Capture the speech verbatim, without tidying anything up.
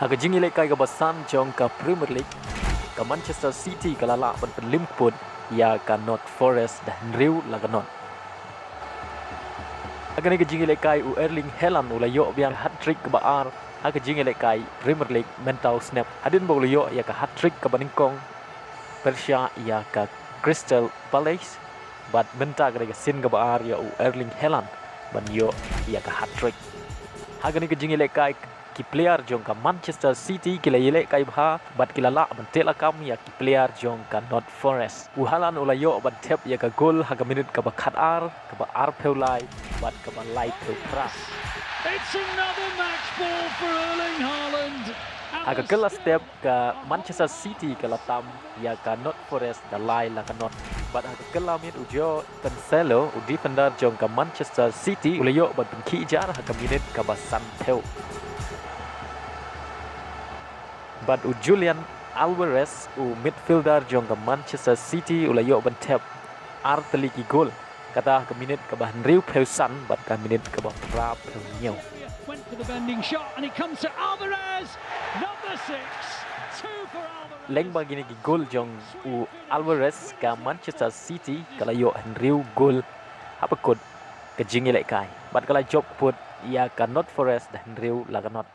Ha ka jingïalehkai kaba san jong ka Premier League, ka Manchester City ka la lah ban pynlimkput ïa ka Nottingham Forest da hynriew la ka not. Ha kane ka jingïalehkai u Erling Haaland u la ïoh biang hat-trick kaba ar ha ka jingïalehkai Premier League mynta u snem. Hadien ba u la ïoh ïa ka hat-trick kaba nyngkong pyrshah ïa ka Crystal Palace, bad mynta ka dei ka sien kaba ar ïa u Erling Haaland ban ïoh ïa ka hat-trick. Ha kane ka jingïalehkai ki player jong ka Manchester City ki la ïalehkai bha bad ki la lah ban teh lakam ïa ki player jong ka Nottingham Forest. U Haaland u la ïoh ban thep ïa ka gol ha ka minit kaba khatar, kaba arphew lai bad kaba laiphew phra. It's another match ball for Erling Haaland. Ha ka kylla step ka Manchester City ka la tam ïa ka Nottingham Forest da lai la ka not. Bad ha ka kylla miet u Joao Cancelo, u defender jong ka Manchester City, u la ïoh ban pynkhih jar ha ka minit kaba sanphew. Bad u Julian Alvarez, u midfielder jong ka Manchester City, u la ïoh ban thep ar tylli ki gol. Kata ha ka minit kaba hynriewphew san bad ka minit kaba phraphew hynñiew. Went for the bending shot and it comes to Alvarez. Number six. Two for Alvarez. Lyngba kine ki gol jong u Alvarez, ka Manchester City ka la ïoh hynriew gol hapoh ka jingïalehkai. Bad ka la jop put ïa ka Nottingham Forest da hynriew la ka not.